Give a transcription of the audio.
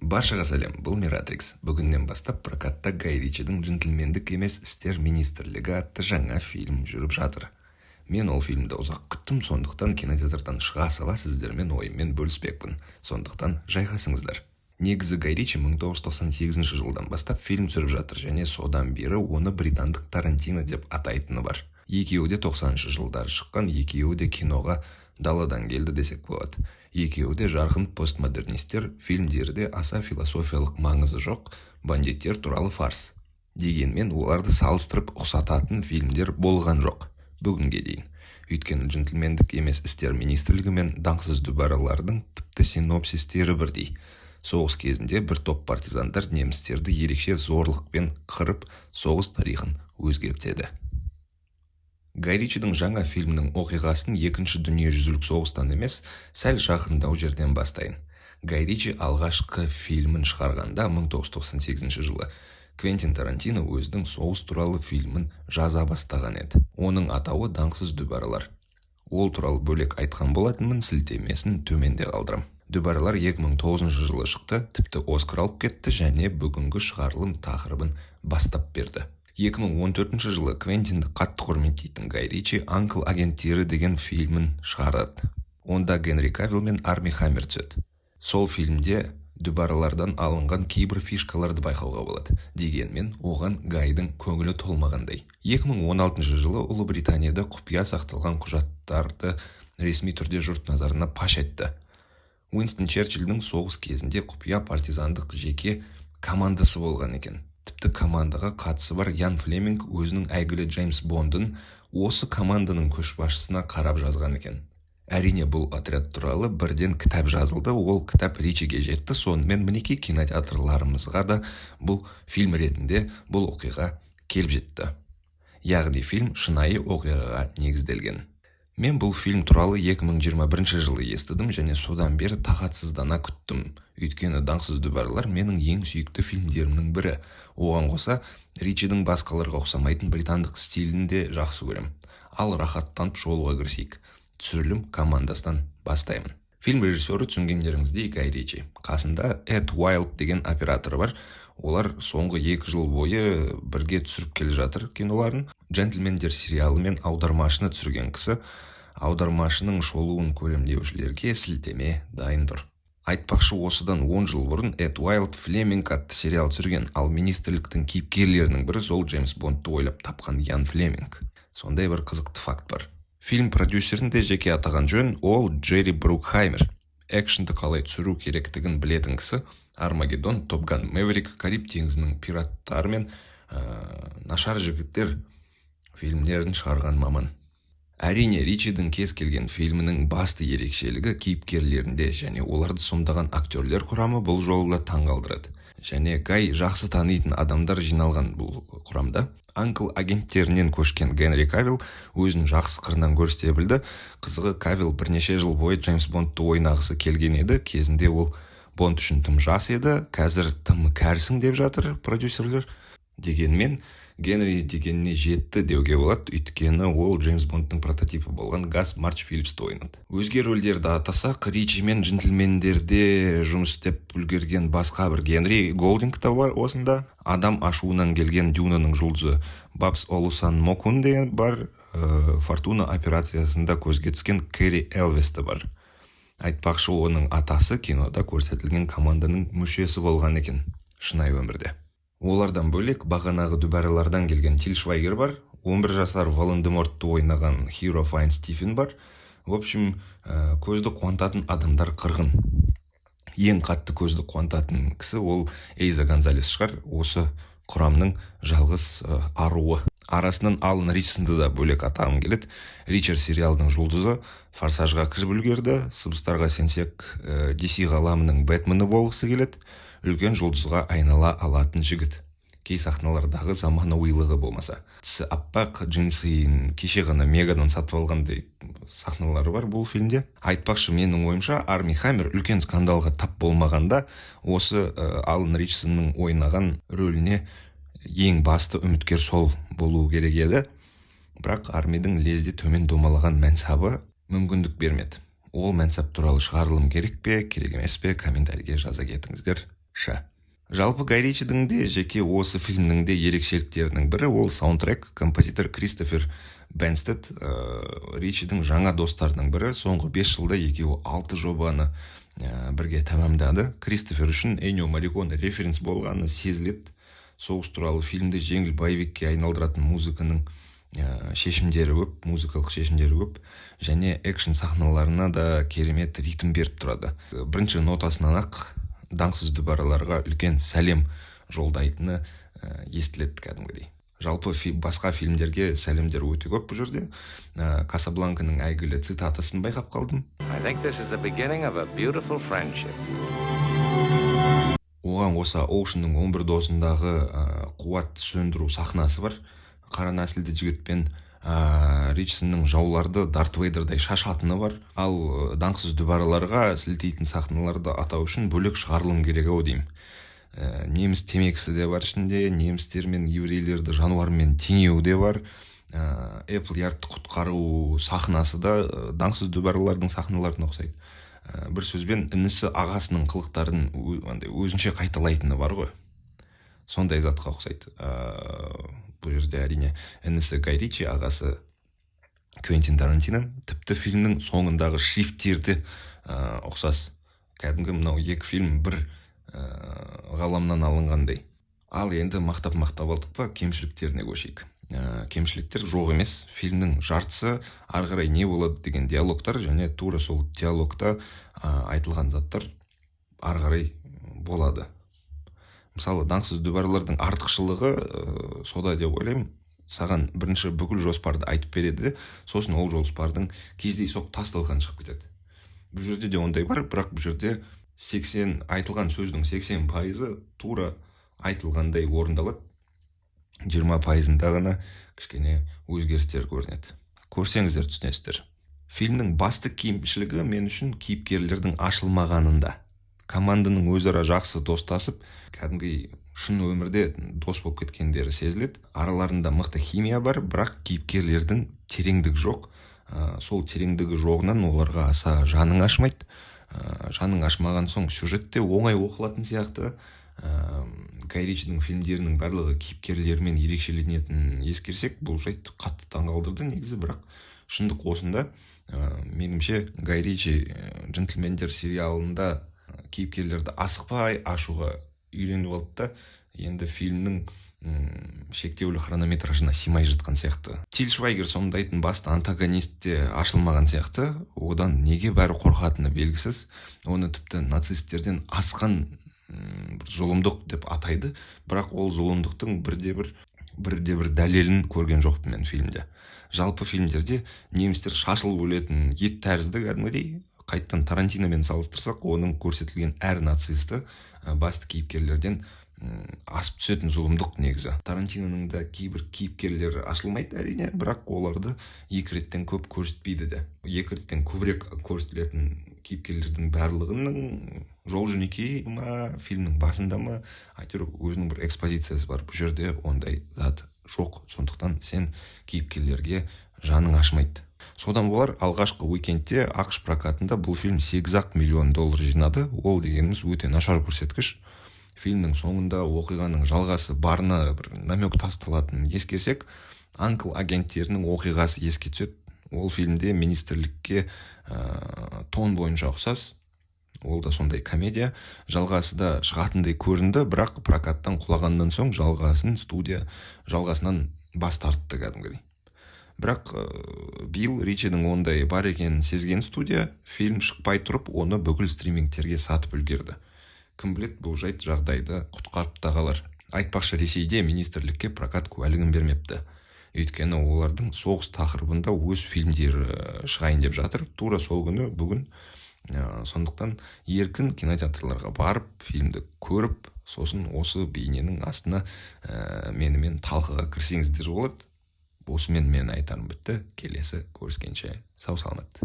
Баршаға сәлем, бұл Миратрикс. Бүгіннен бастап прокатта Гай Ричидің «Джентльмендік емес істер министрлігі» атты жаңа фильм жүріп жатыр. Мен ол фильмді ұзақ күттім, сондықтан кинотеатрдан шыға сала сіздермен ойыммен бөліспекпін. Сондықтан жайғасыңыздар. Негізі Гай Ричи 1998 жылдан бастап фильм түсіріп жатыр және содан бері оны британдық Тарантино деп атайтыны бар. Екеуі де 90 жылдары шыққан, екеуі де киноға даладан келді десек болады. Екеуі де жарқын постмодернистер, фильмдері де аса философиялық маңызы жоқ бандиттер туралы фарс. Дегенмен оларды салыстырып ұқсататын фильмдер болған жоқ бүгінге дейін. Өйткені «Джентльмендік емес істер министрлігі» мен «Даңқсыз дүбаралардың» тіпті синопсистері бірдей. Соғыс кезінде бір топ партизандар немістерді ерекше зорлықпен қырып, соғыс тарихын өзгертеді. Гай Ричидің жаңа фильмінің оқиғасын Екінші дүниежүзілік соғыстан емес, сәл жақындау жерден бастайын. Гай Ричи алғашқы фильмін шығарғанда, 1998 жылы, Квентин Тарантино өзінің соғыс туралы фильмін жаза бастаған еді. Оның атауы «Даңқсыз дүбаралар». Ол туралы бөлек айтқан болатынмын, сілтемесін төменде қалдырам. «Дүбаралар» 2009 жылы шықты, тіпті Оскар алып кетті және бүгінгі шығарылым тақырыбын бастап берді. 2014 жылы Квентинді қатты құрметтейтін Гай Ричи «Анкл агенттері» деген фильмін шығарады. Онда Генри Кавилл мен Арми Хаммер түседі. Сол фильмде дүбаралардан алынған кейбір фишкаларды байқауға болады. Дегенмен оған Гайдың көңілі толмағандай. 2016 жылы Ұлыбританияда құпия сақталған құжаттарды ресми түрде жұрт назарына паш етті. Уинстон Черчилльдің соғыс кезінде құпия партизандық жеке командасы болған екен. Тіпті командаға қатысы бар Ян Флеминг өзінің әйгілі Джеймс Бондын осы команданың көшбасшысына қарап жазған екен. Әрине, бұл отряд туралы бірден кітап жазылды, ол кітап Ричиге жетті. Сонымен, мінекей, кинотеатрларымызға да бұл фильм ретінде бұл оқиға келіп жетті. Яғни фильм шынайы оқиғаға негізделген. Мен бұл фильм туралы 2021 жылы естідім және содан бері тағатсыздана күттім. Өйткені «Даңқсыз дүбарлар» менің ең сүйікті фильмдерімнің бірі. Оған қоса Ричидің басқаларға ұқсамайтын британдық стилін де жақсы көрем. Ал рахаттанып шолуға кірісейік. Түсірілім командасынан бастаймын. Фильм режиссері, түсінгендеріңіздей, Гай Ричи. Қасында Эд Уайлд деген операторы бар. Олар соңғы 2 жыл бойы бірге түсіріп келе жатыр киноларын. «Джентльмендер» сериалы мен «Аудармашыны» түсірген кісі. «Аудармашының» шолуын көрем деушілерге сілтеме дайын тұр. Айтпақшы, осыдан 10 жыл бұрын Эд Уайлд «Флеминг» атты сериал түсірген, ал министрліктің кейіпкерлерінің бірі сол Джеймс Бондты ойлап тапқан Ян Флеминг. Сондай бір қызықты факт бар. Фильм продюсерін де жеке атаған жөн, ол Джерри Брукхаймер. Экшнді қалай түсіру керектігін білетін кісі. «Армагеддон», «Топ Ган Мэверик», «Кариб теңізінің пираттары» мен «Нашар жігіттер» фильмдерін шығарған маман. Әрине, Ричидің кез келген фильмінің басты ерекшелігі кейіпкерлерінде және оларды сомдаған актерлер құрамы бұл жолы да таңғалдырады. Және Гай жақсы танитын адамдар жиналған бұл құрамда. Анкл агенттерінен көшкен Генри Кавилл өзін жақсы қырынан көрсете білді. Қызығы, Кавилл бірнеше жыл бойы Джеймс Бондты ойнағысы келген еді. Кезінде ол Бонд үшін тым жас еді, қазір тым кәрісің деп жатыр продюсерлер. Дегенмен Генри дегеніне жетті деуге болады, өйткені ол Джеймс Бондтың прототипі болған Гас Марч Филлипсті ойнады. Өзге рөлдерді атасақ, Ричи мен «Джентльмендерде» жұмыс істеп үлгерген басқа бір Генри Голдинг та бар осында. Адам ашуынан келген «Дюнаның» жұлдызы Бабс Олусанмокун деген бар, «Фортуна» операциясында көзге түскен Кэрри Элвес те бар. Айтпақшы, оның атасы кинода көрсетілген команданың мүшесі болған екен шынайы өмірде. Олардан бөлек бағанағы дүбәралардан келген Тиль Швайгер бар, 11 жасар Волан-де-Мортты ойнаған Хиро Файн Стивен бар. В общем, көзді қуантатын адамдар қырғын. Ең қатты көзді қуантатын кісі ол Эйза Гонзалес шығар, осы құрамның жалғыз аруы. Арасынан Алан Ричсонды да бөлек атағым келеді. «Ричард» сериалының жұлдызы «Форсажға» кіріп үлгерді. Сыбыстарға сенсек, DC ғаламының Бэтмені болғысы келеді. Үлкен жұлдызға айнала алатын жігіт. Кей сахналардағы заманауилығы болмаса. Тісі аппақ, джинсыын кеше ғана Мегадан сатып алғандай сахналары бар бұл фильмде. Айтпақшы, менің ойымша, Арми Хаммер үлкен скандалға тап болмағанда, осы Алан Ричсонның ойнаған рөліне ең басты үміткер сол болуы керек еді. Бірақ Армидің лезде төмен домалаған мәнсабы мүмкіндік бермеді. Ол мәнсап туралы шығарылым керек пе, керек емес пе, комментарийге жаза кетіңіздер. Тамаша. Жалпы, Гай Ричидің де, жеке осы фильмнің де ерекшеліктерінің бірі ол саундтрек. Композитор Кристофер Бенстед Ричидің жаңа достарының бірі. Соңғы 5 жылда екеуі алты жобаны бірге тәмамдады. Кристофер үшін Эннио Морриконе референс болғаны сезіледі. Соғыс туралы фильмді жеңіл боевикке айналдыратын музыканың шешімдері көп, музыкалық шешімдері көп және экшн сахналарына да керемет ритм беріп тұрады. Бірінші нотасынан ақ даңқсыз дүбараларға үлкен сәлем жолдайтыны естіледі кәдімгідей. Жалпы, басқа фильмдерге сәлемдер өте көп бұл жерде. «Касабланканың» әйгілі цитатасын байқап қалдым. I think this is the beginning of a beautiful friendship. Оған қоса «Оушенның 11 досындағы» қуат сөндіру сахнасы бар. Қара нәсілді жігітпен Ричсонның жауларды Дарт Вейдердай шашатыны бар. Ал даңқсыз дүбараларға сілтейтін сахналарды атау үшін бөлек шығарылым керек ау деймін. Неміс темекісі де бар ішінде, немістер мен еврейлерді жануармен теңеу де бар. Эпплярдты құтқару сахнасы да даңқсыз дүбаралардың сахналарына ұқсайды. Бір сөзбен, інісі ағасының қылықтарын андай өзінше қайталайтыны бар ғой, сондай затқа ұқсайды. Бұл жерде, әрине, інісі Гай Ричи, ағасы Квентин Тарантино. Тіпті фильмнің соңындағы шрифттер де ұқсас. Кәдімгі мынау екі фильм бір ғаламнан алынғандай. Ал енді мақтап мақтап алдық па, кемшіліктеріне көшейік. Кемшіліктер жоқ емес. Фильмнің жартысы ары қарай не болады деген диалогтар және тура сол диалогта айтылған заттар ары қарай болады. Мысалы, даңқсыз дүбарлардың артықшылығы сода деп ойлаймын: саған бірінші бүкіл жоспарды айтып береді де, сосын ол жоспардың кездейсоқ тас талқан шығып кетеді. Бұл жерде де ондай бар, бірақ бұл жерде 80, айтылған сөздің 80%-ы тура айтылғандай орындалады, 20%-ында ғана кішкене өзгерістер көрінеді. Көрсеңіздер, түсінесіздер. Фильмнің басты кемшілігі мен үшін кейіпкерлердің ашылмағанында. Команданың өзара жақсы достасып, кәдімгідей шын өмірде дос болып кеткендері сезіледі. Араларында мықты химия бар, бірақ кейіпкерлердің тереңдігі жоқ. Сол тереңдігі жоғынан оларға аса жаның ашымайды. Жаның ашымаған соң сюжет те оңай оқылатын сияқты. Гай Ричидің фильмдерінің барлығы кейіпкерлерімен ерекшеленетінін ескерсек, бұл жайт қатты таңғалдырды негізі, бірақ шындық осында. Меніңше, Гай Ричи «Джентльмендер» сериалында кейіпкерлерді асықпай ашуға үйреніп алды да, енді фильмнің шектеулі хронометражына сыймай жатқан сияқты. Тиль Швайгер сомдайтын басты антагонист те ашылмаған сияқты. Одан неге бәрі қорқатыны белгісіз. Оны тіпті нацистерден асқан бір зұлымдық деп атайды, бірақ ол зұлымдықтың бірде бір дәлелін көрген жоқпын мен фильмде. Жалпы, фильмдерде немістер шашылып өлетін ет тәрізді кәдімгідей. Қайттан Тарантиномен салыстырсақ, оның көрсетілген әр нацисті басты кейіпкерлерден асып түсетін зұлымдық негізі. Тарантиноның да кейбір кейіпкерлері ашылмайды, әрине, бірақ оларды екі реттен көп көрсетпейді де. Екі реттен көбірек көрсетілетін кейіпкерлердің барлығының жол жөнекей ма, фильмнің басында ма, әйтеуір өзінің бір экспозициясы бар. Бұл жерде ондай зат жоқ, сондықтан сен кейіпкерлерге жаның ашымайды. Содан болар, алғашқы уикендте АҚШ прокатында бұл фильм 8-ақ миллион доллар жинады. Ол дегеніміз өте нашар көрсеткіш. Фильмнің соңында оқиғаның жалғасы барына бір намек тасталатынын ескерсек, «Анкл» агенттерінің оқиғасы еске түседі. Ол фильмде министрлікке тон бойынша ұқсас, ол да сондай комедия. Жалғасы да шығатындай көрінді, бірақ прокаттан құлағаннан соң жалғасын студия жалғасынан бас тартты кәдімгідей. Бірақ биыл Ричидің ондай бар екенін сезген студия фильм шықпай тұрып оны бүкіл стримингтерге сатып үлгерді. Кім біледі, бұл жайт жағдайды құтқарып та қалар. Айтпақшы, Ресейде министрлікке прокат куәлігін бермепті, өйткені олардың соғыс тақырыбында өз фильмдері шығайын деп жатыр тура сол күні, бүгін. Сондықтан еркін кинотеатрларға барып, фильмді көріп, сосын осы бейненің астына менімен талқыға кірсеңіздер болады. Осымен менің айтарым бітті. Келесі көріскенше сау саламат.